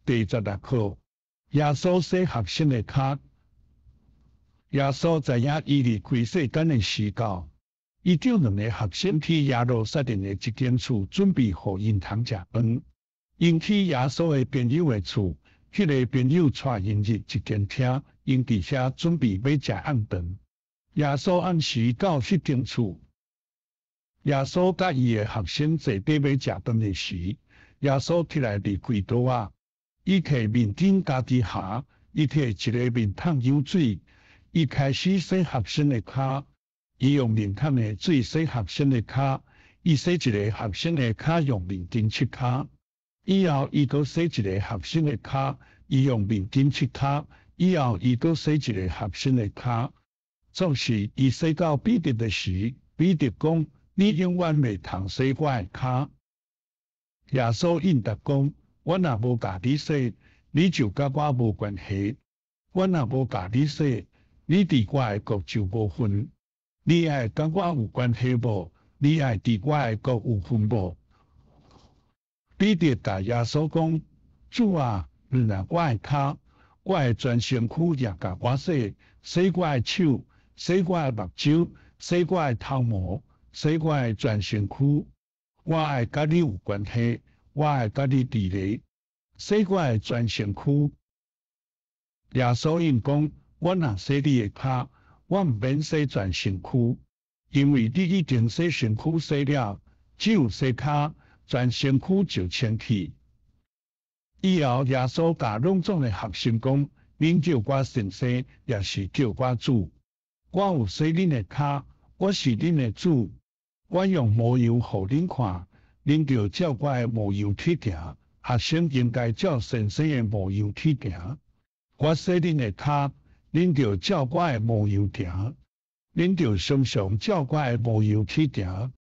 第十六課，耶穌洗學生的跤。耶穌知影伊離開世間的時到，伊叫兩个學生去耶路撒冷的一間厝，準備予𪜶通食飯。𪜶去耶穌的朋友的厝，彼个朋友帶𪜶入一間廳，𪜶佇遐準備欲食暗頓。耶穌按時到彼間厝，耶穌佮伊的學生坐綴欲食飯的時，耶穌起來離開桌仔，伊提面巾家己縖，伊提一个面桶舀水，伊開始洗學生的跤，伊用面桶的水洗學生的跤，伊洗一个學生的跤用面巾拭跤，以後伊閣洗一个學生的跤，伊用面巾拭跤，以後伊閣洗一个學生的跤。總是伊洗到彼得的時，彼得講：你永遠袂通洗我的跤。耶穌應答講：我若無共你洗，你就佮我無關係。我若無共你洗，你佇我的國就無份。你愛佮我有關係無？你愛佇我的國有份無？彼得共耶穌講：主啊，毋但我的跤，我的全身軀也共我洗，洗我的手，洗我的目睭，洗我的頭毛，洗我的全身軀。我愛佮你有關係，我愛佮你佇咧，洗我的全身軀。耶穌應講：我若洗你的跤，我毋免洗全身軀，因為你已經洗身軀洗了，只有洗跤，全身軀就清氣。以後耶穌共攏總的學生講：恁叫我先生，也是叫我主。我有洗恁的跤，我是恁的主。我用模樣予恁看，恁著照我的模樣去行。學生應該照先生的模樣去行。我洗恁的跤，恁著照我的模樣行。恁著常常照我的模樣去行。